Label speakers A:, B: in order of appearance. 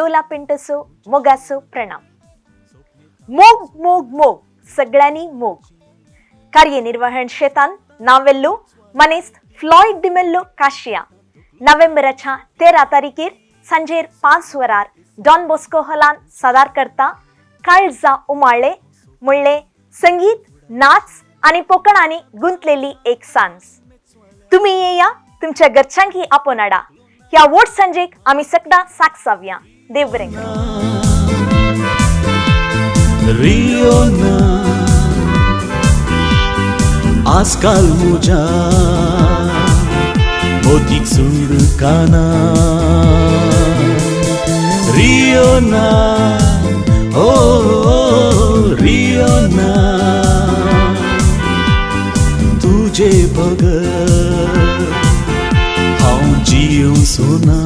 A: लोला पिंटसो मोगासो प्रणाम. मोग मोग मोग, सगळ्यांनी मोग. कार्यनिर्वहण शेतान नावेल्लो मनेस्त फ्लॉयड डिमेल्लो काशिया. नोव्हेंबराच्या 13 तारखेर सांजेर 5 वरार डॉन बॉस्को हॉलान सादर करता काळजा उमाळे म्हणले संगीत, नाच आनी पोकणांनी गुंतलेली एक सांज. तुम्ही येया, तुमच्या घरच्यांकी आपोवन हाडा. ह्या वोट सांजेक आमी सगळां साकसावया. देव बरें करूं.
B: रियोना, आजकाल मुज्या मोतीक सुडकाना. रियोना, ओ रियोना, तुजे बगर हांव जियोसो ना.